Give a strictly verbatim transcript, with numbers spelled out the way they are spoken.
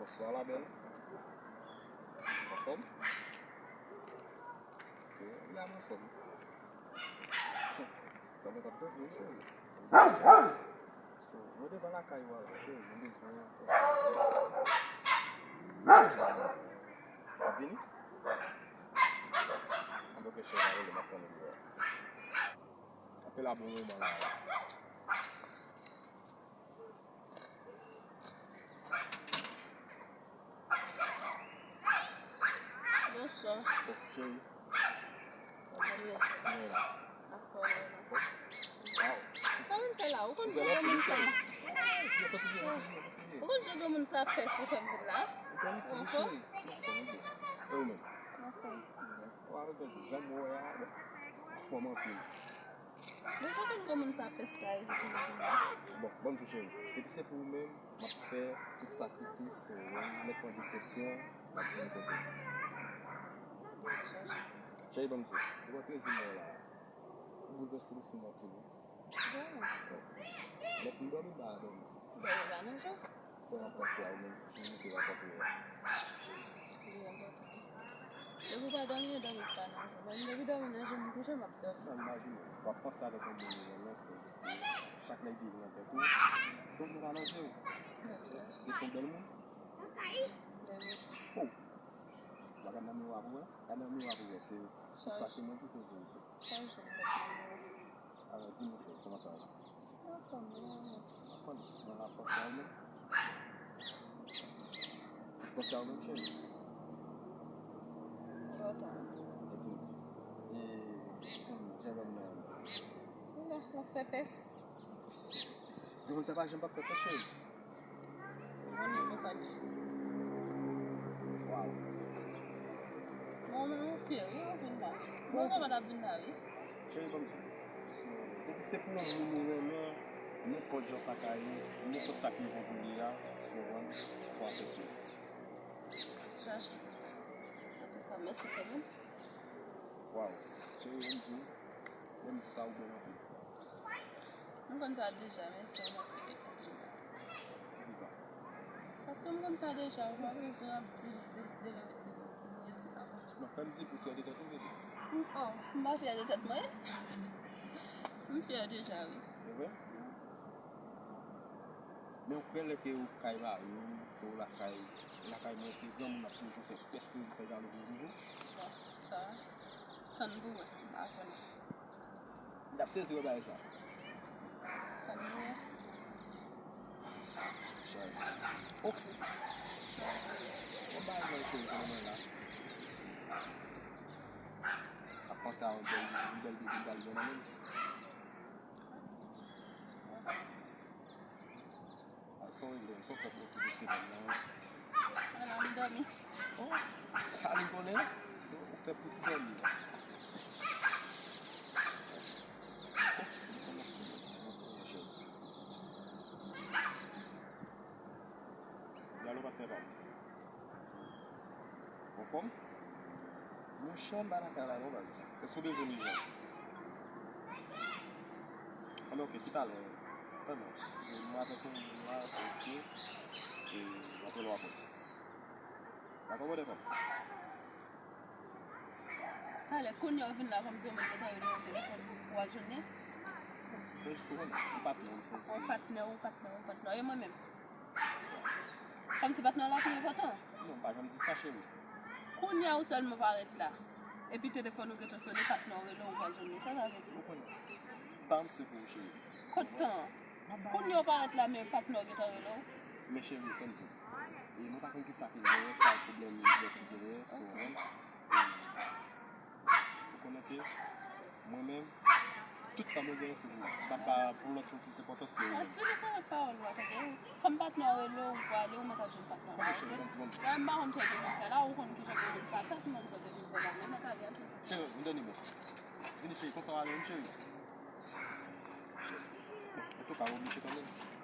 Bonswa, la bèl. Anfòm? Ok, la m anfòm. Sa mwen t ap tande, wi, cheri. So, mwen devan lakay ou a la, cheri, mwen bezwen w ap vini? Anben, ok, cheri, m ap rele, m ap tann ou deyò. Apre la, bon moman la. Bonswa. Oh, cheri. Sa va? Mwen la. Dakò, mwen la. Wow. Sa vin fè la? Ou konn jan granmoun sa? Ou konn jan granmoun sa fè sou fè m vin la? Ou konn, ou konn, cheri. Ou konn, ou konn. E ou menm? Dakò. Wa, ou konn, jan m wè a, bon, anfòm anpil. Mwen pa konn kòman sa fè sa e vin vin la. Bon, ban m tou cheri. Depi se pou ou menm, m ap fè tout sakrifis, ou mèt pran desepsyon, m ap vin kote w. Cheri, ban m di, ou wè trezye mwa la, ou boulvèse lespri m anpil, wi. Bon. Mèt m dòmi, m pa dòmi. Ou dòmi pa nan je w? Se ranplase a ou menm ki te rankontre a. Li rankontre. Depi w pa dòmi, ou dòmi pa nan je w. Mwen, depi dòmi nan je m, m kouche, m ap dòmi. Non, imajine, w ap panse avèk yon moun ou renmen, se jis ke chak lè ide vin nan tèt ou, dòmi pa nan je w. Li se yon bèl moun. Bèl moun. Oh! W a gad nan miwa pou wè? Gad nan miwa pou wè, se tout sa se mwen ki se verite. Chak jou m gad nan miwa. Alò, di m, cheri, kòman sa ye? Anfòm, mwen la. Anfòm, mwen la, panse a ou menm. Panse a ou menm, cheri. Yo, ta. E di m, e, jan lòm nan. Li la, l ap fè pès. Granmoun sa pa janm p ap fè pès, cheri. Mwen menm, mwen pa gen. Waw. Mwen menm, mwen fyè, wi, mwen vin la. Mwen kontan t ap vin la, wi. Cheri, ban m di w. So, depi se pou yon moun ou renmen, nenpòt jan sa ka ye, nenpòt sa k rive pou li a, ou konprann, fò w aksepte. Chache. Antouka, mèsi kanmenm. Waw. Cheri, ban m di w, ban m di w sa, ou bèl anpil. M konn sa deja, men se yon lòt ki te konn di m. Poukisa? Paske m konn sa deja, ou pa bezwen ap di l, di l, di l, di l, di l, di l, di l ankò. Non, fè m di pou fyè de tèt ou, bebe. Oh, m pa fyè de tèt mwen. M fyè deja, wi. Se vre? Men ou kwè lè ke ou kay mari w, se ou lakay, lakay mwen, se granmoun ap toujou fè pès, toujou fè jalouzi toujou? Bon, sa, tann pou wè, m pa konnen. M t ap sezi wè bagay sa. Tann pou wè. Chay. Oh. Bon bagay mwen, cheri, konnen mwen la. Ap panse a yon bèl, yon bèl bebe m pral jwenn nan men l. Ay, son regle, son fèt mwen ki pou semèn nan. Ala, m dòmi. Oh, sa li konnen? So, ou fè pou ti dòmi la. Yalo patnè pa m. Anfòm? Monchè, m pa lakay la non, baz. Èske w bezwen m jwenn? Anben, ok, talè. Anben, m avèk yon moun la, ok. E, m ap rele w apre. Dakò, brother, fam? Talè, kounye a w vin la, kòm di w mwen gentan rele w nan telefòn pou w al jwenn li. Se jis pou konnen, ou patnè w, ou patnè w, ou patnè w, ou patnè w. E mwen menm? Kòmsi patnè w la pi enpòtan? Non, m pa janm di sa, cheri. Kounye a ou sèlman parèt la. Epi telefòn ou gentan sone, patnè w rele w, ou pral jwenn li. Sa sa vle di? Ou konnen. Tan m se pou ou, cheri. Kot tan an? Kounye a ou parèt la, men patnè w gentan rele w. Men cheri, tann di. E mwen pa konn kisa ki genyen, sa pwoblèm lè si genyen, so, hein. Ou konnen ke mwen menm, tout tan mwen genyen se pou ou. M pa ka pou lòt moun plis enpòtans ke ou menm. Si li se avèk pawòl ou a, tande. Kòm patnè w rele w, ou prale, ou mèt al jwenn patnè w. Cheri, tann di, tann di. Lè m pa konn sa w te vin fè la, ou konn kijan ke moun sa fè, si moun sa w te vin fè la, ou mèt ale a tou. Cheri, m dènye mo. Vini, cheri, konsa w ale menm, cheri. Antouka, ou oblije kanmenm.